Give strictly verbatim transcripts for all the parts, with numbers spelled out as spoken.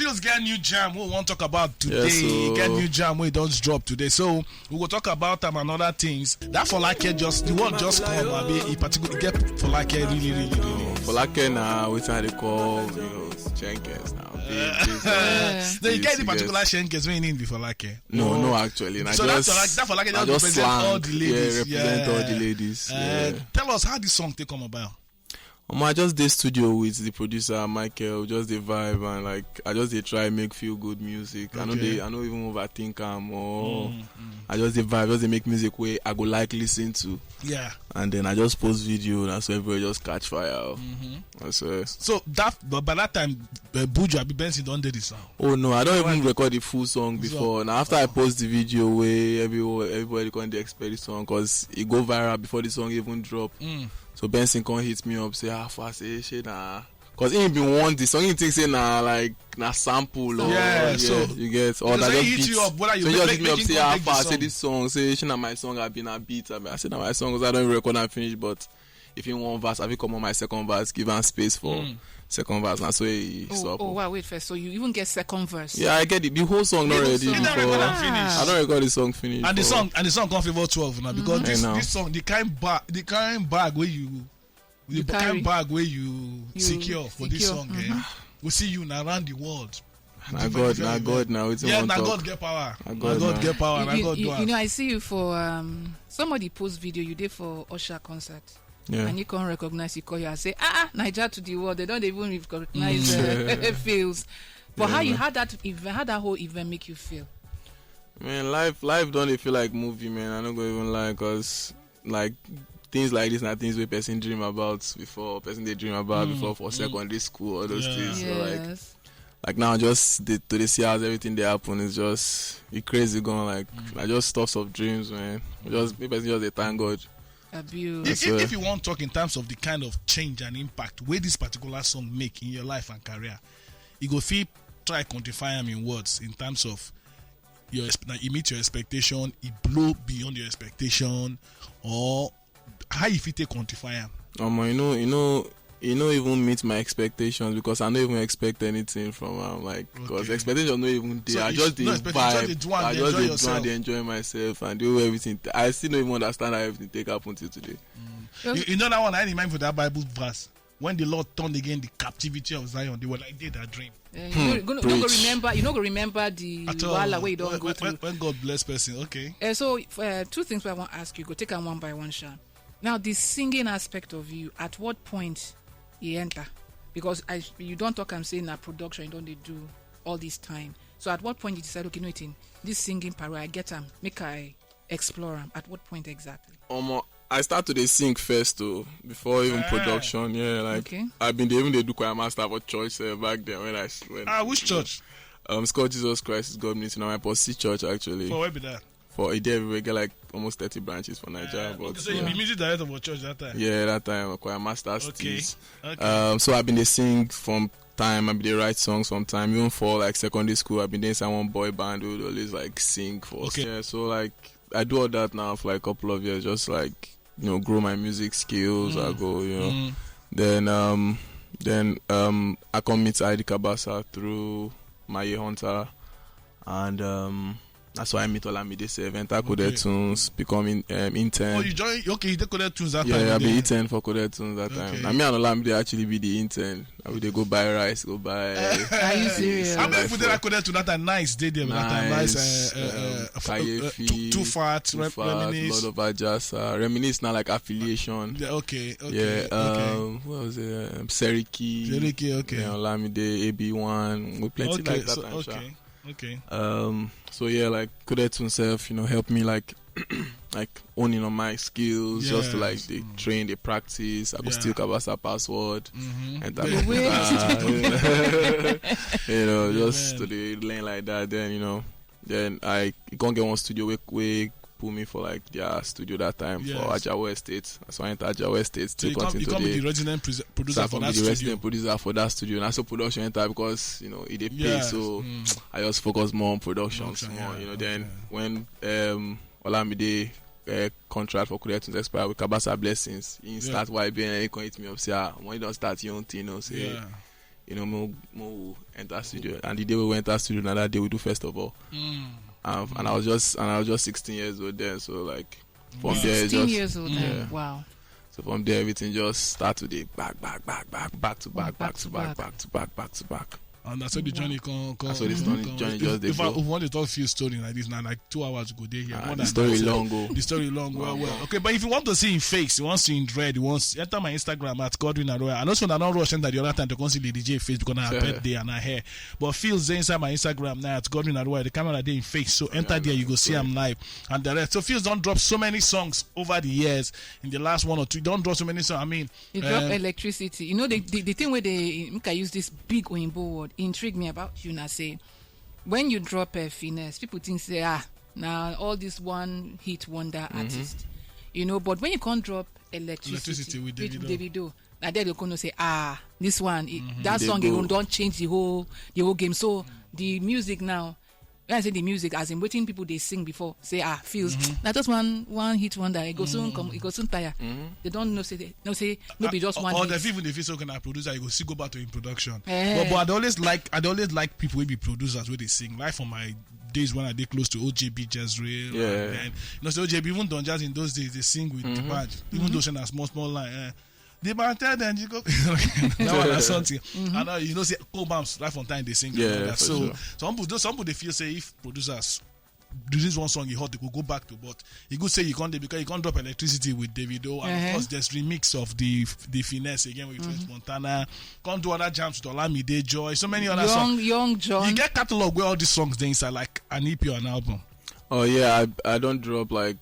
Just get new jam we wan talk about today. Yes, so get new jam wey don drop today, so we go talk about am and other things. That Folake, just the one just come, abi e particular get Folake really really really? Folake na wetin I dey call, you know, Shenkes now. Big, big, So you get the big, particular yes. Shenkes wey you need be Folake? No, no, actually. Na So just, that's that Folake na just represent all the ladies. Yeah, represent all the Yeah. ladies. Uh, Yeah. Tell us how this song take come about. Um, I just dey studio with the producer Michael. We just dey vibe and, like, I just dey try make feel good music. I no Okay. dey, I no even overthink am or I just dey vibe, just dey make music wey I go like listen to. Yeah. And then I just post video, and so everybody just catch fire. I swear. So that, but by that time, uh, Buju abi Benson don dey the sound. Oh no, I don't even record the full song before. Now after I post the video, wey everyone, everybody come dey expect the song because it go viral before the song even drop. So Benson come hit me up, say, "How far?" Say, "Shey na," because he been want the song. He think say na, like, na sample or Yeah, yeah, so you get all because that he just hit beat. You up, whether you So he make- just make- hit me up, make him say, come "How take the far?" Say song. This song. Say, "Shey na my song I been a beat." I, mean, I say, "Na my song." I don't even record and finish, but if you want verse, I fit come on my second verse, give am space for second verse. Na so he Oh, stop. Oh wow, wait first. So you even get second verse? Yeah, I get it. The whole song not The whole ready song. He don't before. record and finish. I don't record the song finish. And the before. song, and the song come favour twelve now because Mm. this, I know. This song, the kind bag, the kind bag where you, the You kind carry. Bag where you, You secure for this secure. Song, eh? We see you now around the world. Na God, na God, na wetin Yeah, wan na talk. God get power. Na Na God, God na. Get power. You, Na you, God you, do you am. Know, I see you for um, somebody post video. You did for Usher concert, Yeah. And you can't recognize. You call you and say, "Ah, ah, Niger to the world." They don't even recognize uh, feels. But Yeah, how you man. How that event, how that whole event make you feel? Man, life, life don't feel like movie, man. I don't go even lie, cause, like, things like this na things wey person dream about before, person dey dream about before for secondary school, all those Yeah. things. So, like, Yes. like now, just the, to dey see how everything dey happen is just, it crazy going. Like, I just stuffs of dreams, man. Just, make person just dey thank God. Abuse. If, So- if, if you want talk in terms of the kind of change and impact where this particular song make in your life and career, you go feel try quantify them in words in terms of your exp- na e meet your expectation, e blow beyond your expectation, or how you fit take quantify am. Um, you know, you know, you know, even meet my expectations because I don't even expect anything from am. Like, because Okay. expectation no even there. So I you just no dey expect- you just dey vibe. Do and I dey just enjoy dey do yourself. And dey enjoy myself and do everything. I still don't even understand how everything take happen till today. You, you know that one I remind for that Bible verse. When the Lord turned again the captivity of Zion, they were like they that dream. Uh, you no go no go Preach. Remember. You no go remember the At all. Wahala wey you don When- go when, through. When, when God bless person, okay. Uh, so uh, two things I want to ask you. Go take am one by one, Sha. Now the singing aspect of you. At what point he enter? Because I you don't talk. I'm saying na production. You don't dey do all this time. So at what point you decide, okay, no, thing this singing para, I get am. Make I explore am. At what point exactly? Um, I start to dey sing first though, before even production. Yeah, like Okay. I been dey even dey do choir master for church uh, back then when I s- when Ah, which church? Um, it's called Jesus Christ is God Ministry. Now I pursue church actually. For where be that? For a day we get like almost thirty branches for Nigeria. Uh, But okay, so you be music director for church that time. Yeah, that time choir master Okay. Steez. Okay. Um, so I've been dey sing from time. I've been dey write songs from time. Even for like secondary school, I've been doing some one boy band who would always like sing for us. Okay. Yeah, so like I do all that now for like a couple of years, just like you know grow my music skills. I go, you know. Then um, then um, I come meet Id Kabasa through Maye Hunter, and um, that's why I meet Olamide Seven, enter Coded Okay. Tunes, becoming um, intern. Oh, you join? Okay, you take Coded Tunes that Yeah, time. I you be dey- intern for Coded Tunes that time. Okay. Na me and Olamide actually be the intern. Na we dey go buy rice, go buy. Are you serious? How many people dey like Coded Tunes that time? Nice, dey there that time. Nice, Nice, uh, uh, um, uh, Kayefi, too, too fat, Too Fat, Reminisce. Lord of Ajasa. Reminisce now like affiliation. Yeah, okay, okay, Yeah, okay. Um, what was it? Um, Seriki. Seriki, okay. Yeah, Olamide, A B one. We plenty Okay, like that so, time, okay, sha. Okay. Um, so yeah, like Coded Tunes self, you know, help me like like owning on my skills, just to like Yes. They train, they practice. I go Yeah. Steal Kabasa password, Mm-hmm. and Wait. you know, just man. To the learn like that. Then you know, then I gonna get one studio where, where pull me for like their studio that time Yes. For Ajawa Estate. So I enter Ajawa Estate. So Still you come, you continue come to be the the resident pres- so producer I for come that be the studio. Resident producer for that studio. And I also production enter because you know it dey pay. Yeah. So Mm. I just focus more on production, Production, more. Yeah, You know, then okay. When um Olamide uh, contract for Coded Tunes expire with Kabasa Blessings, he Yeah. Start Y B N, he come hit me up say, "Ah, when you don't start your own thing, you know, say Yeah. you know, mo mo enter studio, and the day we enter studio, na that day we do first of all. Um, and I was just and I was just sixteen years old then, so like from there, sixteen just years old then. Yeah. Wow. So from there, everything just start to dey back, back, back, back, back to back, Back back to to back, back. back to back, back to back. And that's how the journey come. come That's how this journey- come- journey if, just dey if, I, go. If we want to talk few story like this now, like two hours go there here. Ah, More the than story that. long go. The story long, well, well. Okay, but if you want to see in fakes, you want to see in dread, you want to enter my Instagram at Godwin Aroya. And also, I don't rush enter the other time to come see Lady J face because I Sure. birthday and I hair. But Phil's there inside my Instagram now at Godwin Aroya. The camera there in fakes, so enter Yeah, there, you go see great. him live and the rest. So Phil's don't drop so many songs over the years. In the last one or two, don't drop so many songs. I mean, You drop um, electricity. You know the, the the thing where they make I use this big Oyinbo word intrigue me about you now say when you drop a finesse, people think say ah now all this one hit wonder artist, you know. But when you can't drop electricity, Electricity with with Davido. Davido, na there they gonna say ah this one it, that They song go. alone don't change the whole the whole game. So the music now. When I say the music, as in waiting people they sing before, say ah feels. Now just one one hit wonder. It goes soon come, it goes soon tire. They don't know say they no say no be just or, one. Or Hit. The even the physical can producer, you go still go back to in production. Eh. But, but I dey always like I dey always like people wey be producers wey dey sing. Like for my days when I dey close to O J B Jezreel. Yeah. And then, you know, so O J B, even Don Jazz in those days, they sing with the band. Even though na small, small line. Eh. The band tell them you go that one or something. And uh, you know, say Cobams right from time they sing. And Yeah, all that. For So sure. Some people, those some people they feel say if producers do this one song, you hot, they go go back to. But you could say you can't because you can't drop electricity with Davido, and Uh-huh. Of course there's remix of the the finesse again with French Montana. Can't do other jams with Olamide Joy. So many other Young songs. young John. You get catalog where all these songs they inside like an E P or an album. Oh yeah, I I don't drop like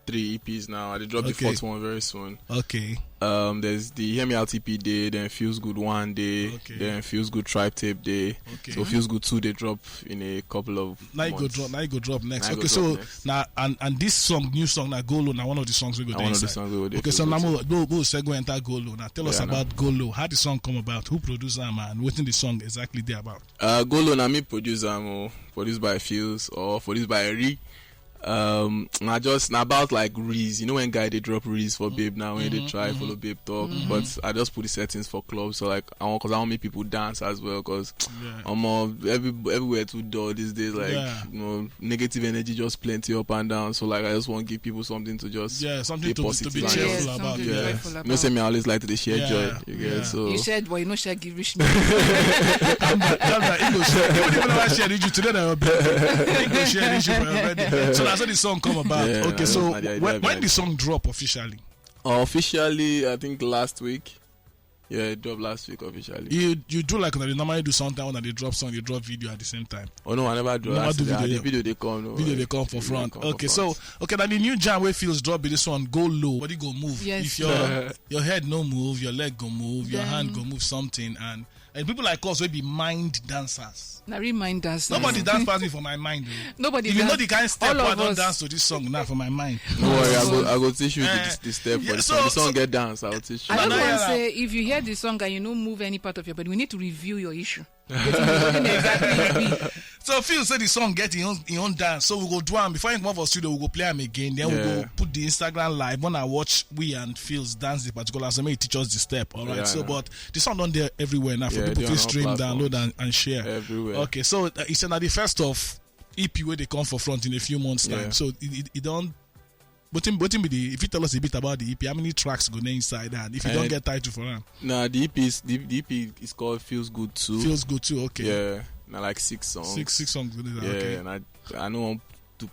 three E Ps now. I dey drop Okay. The fourth one very soon. Okay. Um, there's the Hear Me Out E P day, then Feels Good one day, Okay. Then Feels Good Tribe Tape day. Okay. So Feels Good two they drop in a couple of Now you go months. drop. Now you go drop next. Now you Okay, go so drop next. Now and and this song, new song, now Golo, now one of the songs we go Na dey one of the inside. songs we go dey Okay, so close now to. Mo, Mo, Mo Sego enter Golo. Now tell us Yeah, about Golo. How the song come about? Who produced am and what the song exactly there about? Uh, Golo na me produce am o. Produced by Feels or produced by Ri. Um, na just na about like reels. You know when guy they drop reels for babe now when they try follow babe talk. But I just put the settings for clubs, so like I want cause I want make people dance as well. Cause Yeah. um, uh, every everywhere too dull these days. Like Yeah. you know, negative energy just plenty up and down. So like I just want to give people something to just Yeah, something be to, to positive be and cheerful just- Something about. to be Yeah. joyful You know, say about. Me I always like to dey share Yeah, joy. You yeah. get so. You shared, but you know, share give rich me. Calm down, calm down. He go share. Even if you never share issue today, now your baby. He go share issue for your birthday. So that's how the song come about. Yeah, Okay, that's so my idea when, when behind the it. Song drop officially? Officially, I think last week. Yeah, it dropped last week officially. You you do like that. You normally do sometimes when they drop song, you drop video at the same time. Oh no, I never do. Never Last do Day. Ah, video. The video they come. No, Video eh, they come for video front. Come for Okay, front. So okay, now the new jam where Feels drop be this one. Go low, body go move. Yes. If your your head no move, your leg go move, your Then- hand go move something, and and people like us will be mind dancers. Now reminders. Nobody dance pass me for my mind. Oh. Nobody If you know dance. the kind step All I of don't us. Dance to this song now for my mind. No worry, I go So- I go teach you Eh, the, the step yeah, for the so- song. The song so- get dance. I'll teach you. I just Nah, want to yeah, say, if you hear the song and you don't move any part of your body, we need to review your issue. Wetin exactly be? So Phil said the song get his own, his own dance. So we go do am before he come for studio. We go play am again. Then we Yeah. Go put the Instagram live. When I watch we and Phil's dance the particular, so make he teach us the step. All right. Yeah, I So, know. But the song don't there everywhere now for Yeah, people dey to on all stream, platforms. Download and, and share. Everywhere. Okay. So uh, it's another the first of E P where they come for front in a few months time. Yeah. So it, it, it don't. But him, but him be the, if you tell us a bit about the E P, how many tracks go there inside, and if you Eh, don't get title for them? Nah, the E P is the, the E P is called Feels Good Too. Feels good too. Okay. Yeah, na like six songs. Six six songs. Go there, Yeah, Okay. And I I know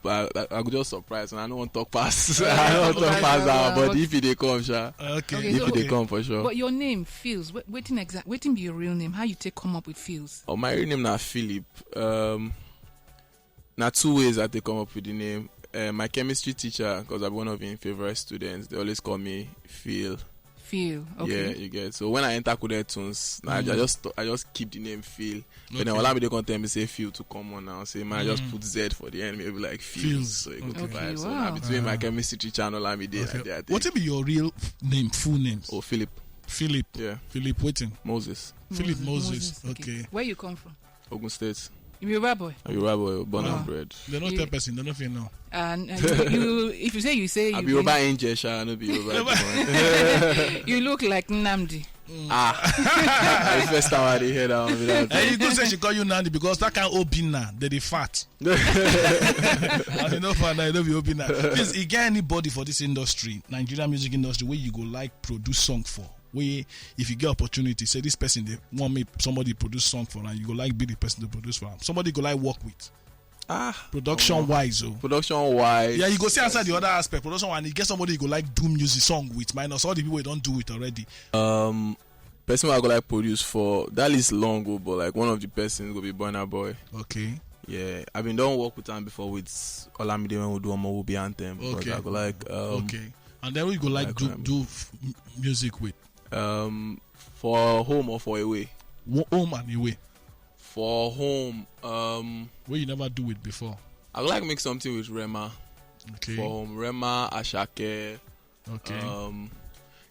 I, I go just surprise and I don't want talk pass. Yeah, I don't want talk okay, pass yeah, that, but but- if it dey come, sha, Okay. Okay, if so- it dey come for sure. But your name, Feels. What, what in exact? What in be your real name? How you take come up with Feels? Oh, my real name na Philip. Um, na two ways I take come up with the name. Uh, my chemistry teacher, because I'm one of his favorite students, they always call me Phil. Feel. Yeah, Okay. You get. So when I enter Kudai Tunes, nah, I just I just keep the name Phil. But then Okay. Olamide come tell me say Phil to come on now. Say man, I just put Z for the end, maybe like Phil. Phil. So it go Okay. to Okay, vibe. So wow. now between my chemistry teacher and Olamide, I Okay. dey- I dey- What if your real name, full names? Oh, Philip. Philip. Yeah, Philip waiting. Moses. Philip Moses. Okay. Okay. Where you come from? Ogun State. Are you Yoruba boy? Born Wow. and bred. They don't You- tell person. They don't feel no. And uh, you, you, if you say you say you, I be Yoruba angel, sha. I no be Yoruba. You look like Nnamdi. Ah, the first time I dey hear that one be that. And you go say she call you nanny because that kind of Obina, they dey fat. And you know, father, you know, be Obina. Please, you get anybody for this industry, Nigerian music industry, where you go like produce song for? Where if you get opportunity, say this person they want me somebody produce song for, and you go like be the person to produce for am. Somebody go like work with. Ah, production wise, oh. Production wise. Yeah, you go see outside the other aspect. Production one, you get somebody you go like do music song with, minus all the people you don't do it already. Um, person I go like produce for that list long, oh, but like one of the persons go be Burna Boy. Okay. Yeah, I been don't work with him before with Olamide when we do Omo Will Be Anthem. Okay. But I go like um, okay. And then we go like, like do um, do f- music with. Um, for home or for away? Wo- Home and away. For home, um, where you never do it before. I like make something with Rema. Okay. For home, Rema, Ashake, okay, um,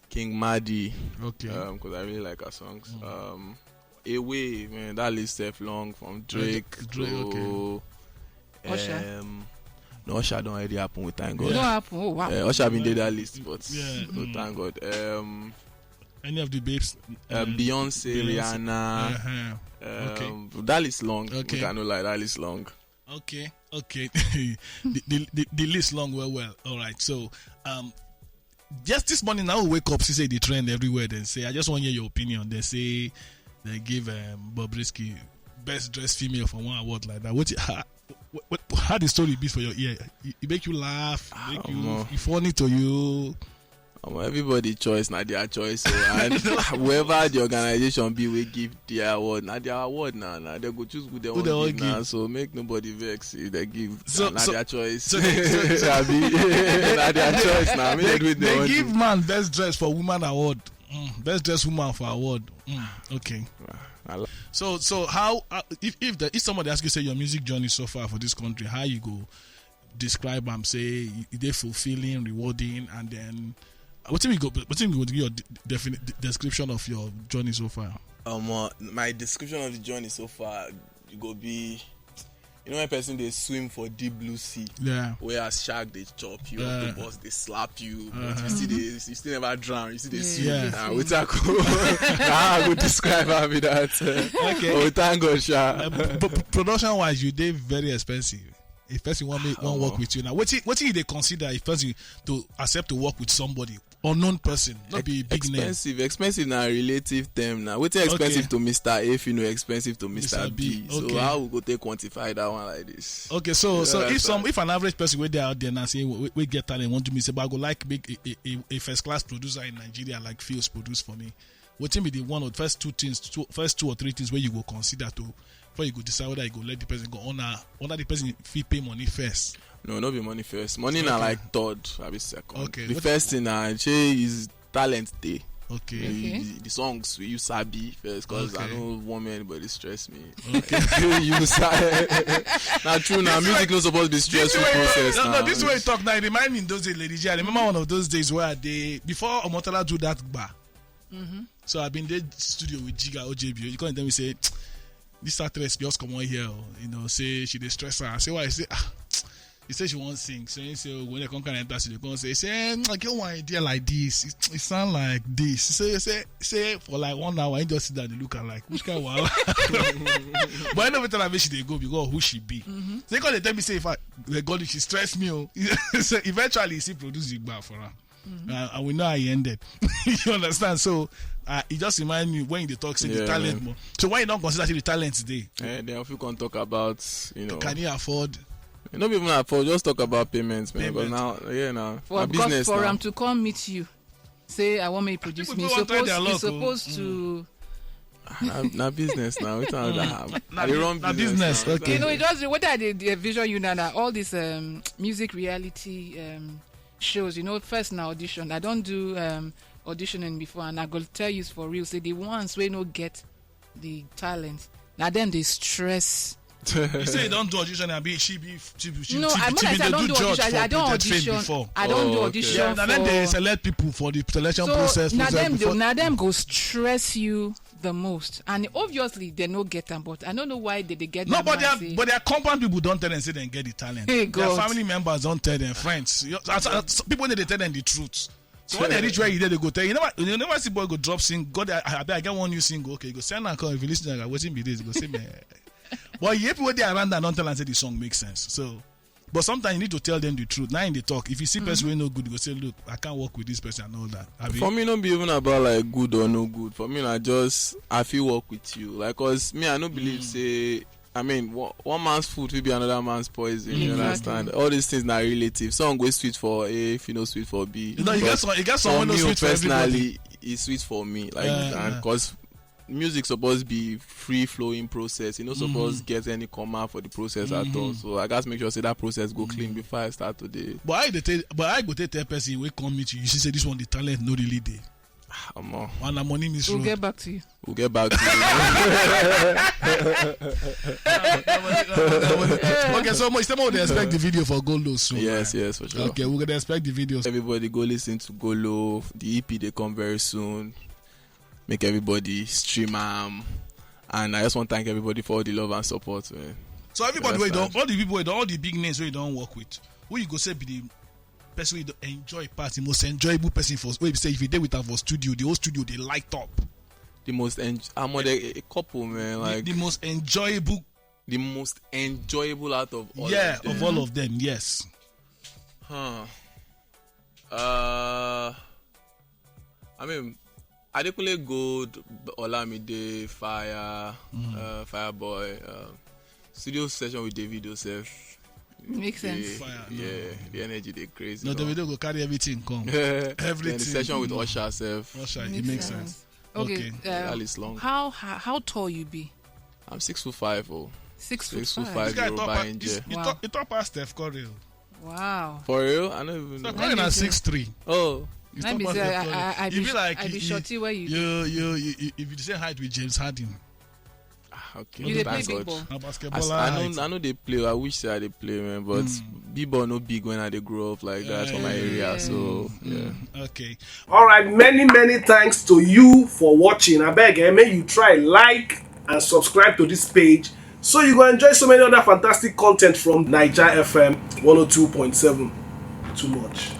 King Madi. Okay. Um, because I really like her songs. Mm. Um, away, man, that list self long from Drake, Drake, okay, to Usher. Um, no, Usher don't already happen with thank God. It don't happen. Oh wow. Uh, Usher been did that list, but yeah, no, mm, thank God. Um, any of the babes? Uh, um, Beyonce, Beyonce, Rihanna. Uh-huh. Um, okay. That list long. Okay. I know, like that list long. Okay, okay. The, the, the, the list long well, well. All right. So, um, just this morning now we wake up, see say the trend everywhere. Then say, I just want to hear your opinion. They say they give um, Bobrisky best dressed female for one award like that. What, how, what, what, how the story be for your ear? It, it make you laugh, make you, it funny to you. Um, everybody choice, not their choice. So, and whoever the organization be, we give their award. Not their award now. Now they go choose who they want to give now. So make nobody vex if they give. So, not so, their choice. So they, so, so, not their choice now. Make they, they, they give man best dress for woman award. Mm, best dress woman for award. Mm, okay. So, so how uh, if if, the, if somebody asks you say your music journey so far for this country, how you go describe am, say e dey fulfilling, rewarding, and then wetin we go wetin we go give your de- defini- de- description of your journey so far? Um, uh, my description of the journey so far, you go be, you know, when person dey swim for deep blue sea, yeah, where as shark dey chop you, yeah, octopus dey slap you, but uh-huh, you still dey, you still never drown, you still dey, yeah, swim. Yeah. Now, wetin I go, how I go describe am be that? Okay. Oh, thank God, sha. Uh, p- p- production wise, you dey very expensive. If person want me, want work with you now, what you, what you they consider if person to accept to work with somebody unknown person, not be big name. Expensive, expensive na relative term now. Wetin expensive to Mister A if you know expensive to Mister B. So how we go take quantify that one like this? Okay, so so if some if an average person wey dey out there now say we, we get talent, want to me say, but I go like make a, a, a, a first class producer in Nigeria like Fields produce for me. Wetin be the one of first two things, two, first two or three things where you go consider to before you go decide whether you go let the person go on a whether the person fit pay money first? No, no be money first. Money na like third, I be second. Okay. The first thing na say is talent dey. Okay. The, the, the songs wey you sabi first, cause I no want make anybody stress me. Okay. You sabi. Na true na music no suppose be stressful process. No, no, this way you talk now, it remind me in those days, Lady J. I remember one of those days where I dey before Omotola do that gba. Mm-hmm. So I been dey studio with Jiga O J B. You come tell me say this actress just come on here, oh, you know, say she dey stress her. I say why? I say ah, he say she won't sing. So he say oh, when they come kind of enter, she dey come say, say mm, I get one idea like this. It, it sound like this. So he say say for like one hour, he just sit down and look at like which kind of wahala. But I never tell her make she dey go because who she be. Mm-hmm. So he come dey tell me say if I they got it, she stress me. Oh. So eventually, he still produce the bar for her. Mm-hmm. Uh, and we know how he ended. You understand? So uh, it just remind me when they talk say the talent more. So why you don't consider say the talent today? Eh, then if you can talk about, you know, can he afford? You know, people afford. Just talk about payments, man. But now, yeah, now for, because business for now. Am to come meet you, say I want me produce me. Supposed, supposed to. Na, na business now. Which one that have? Na, I dey run na business. Okay. You know, it just whether I dey, dey vision you now. All this um, music reality um, shows. You know, first na audition. I don't do um, auditioning before, and I go tell you for real. Say the ones wey no get the talent, na them dey stress. You say you don't do audition, I be she be she be she. No, she, I, she, I don't do audition. I don't audition. Before. I don't do audition. Yeah, and then they select people for the selection so, process. Now them, now them go stress you the most, and obviously they no get them. But I don't know why they, they get. Nobody, but their compound people don't tell them say they get the talent. Hey, God. Their family members don't tell them. Friends, you, as, as, people need to tell them the truth. So when they reach where you dey, they go tell you, you never, you never see boy go drop sing. God, I, I, I get one new single. Okay, you go send and come. If you listen to that, wetin be this? You go say, man. But you people wey dey around that don't tell and say the song makes sense. So, but sometimes you need to tell them the truth. Now in the talk, if you see person wey no good, you go say, look, I can't work with this person and all that. Abi? For me, no be even about like good or no good. For me, I just I feel work with you. Like, cause me, I no believe say. I mean, one, one man's food will be another man's poison. You Exactly. Understand? All these things are relative. Song go sweet for A, if you know sweet for B. You know, you get But some, you get for some wey no me sweet for everybody. Personally, it's sweet for me. Like, Yeah, and yeah. Cause music supposed to be free flowing process. You know, supposed to get any comma for the process at all. So I gotta make sure say that process go clean before I start today. But I dey tell, but I go take tell person wey come meet you. You see, say this one the talent no really dey. Omo, And na money miss We'll road. Get back to you. We'll get back to you. Okay, so mo, mo dey expect the video for Golo soon. Yes, Right? Yes, for sure. Okay, we're gonna expect the video. Everybody go listen to Golo. The E P they come very soon. Make everybody stream am. And I just want to thank everybody for all the love and support, man. So everybody, wey don, all the people, wey don, all the big names wey you don work with, who you go say be the person wey you don enjoy pass, the most enjoyable person for, wey be say if you dey with am for studio, the whole studio dey light up. The most en- I'm on a, a couple, man. The- Like the most enjoyable, the most enjoyable out of all yeah, of them. Of all of them, yes. Huh. Uh, I mean, Adekunle Gold, Olamide, Fire, uh, Fireboy, uh, studio session with David Joseph. Makes sense. The- Fire, no. Yeah, the energy they crazy. No, No, Davido go carry everything come. Then the Everything. session with Usher self. Usher, it Makes makes sense. Sense. Okay. Okay. Uh, That is long. How, how how tall you be? I'm six foot five, oh. Six, Six foot foot five. This guy Yoruba top, Angel. this, he Wow. top, he top pass Steph Curry. Wow. For real? I don't even Steph know. Curry na Angel. Six three. Oh, He's Let top me pass say, Steph I, Curry. I, I, You be, be like I be you- shorty where you. You, you, you, you, if you the same height with James Harden. Ah, okay. You dey play Thank big God. Ball. Na I, basketball I height. know, I know they play. I wish I they play, man. But Mm. B-ball no big when I they grow up like that for my area. So yeah. Okay. All right, many many thanks to you for watching. I beg, eh, may you try like and subscribe to this page so you go enjoy so many other fantastic content from Niger F M one oh two point seven. Too much.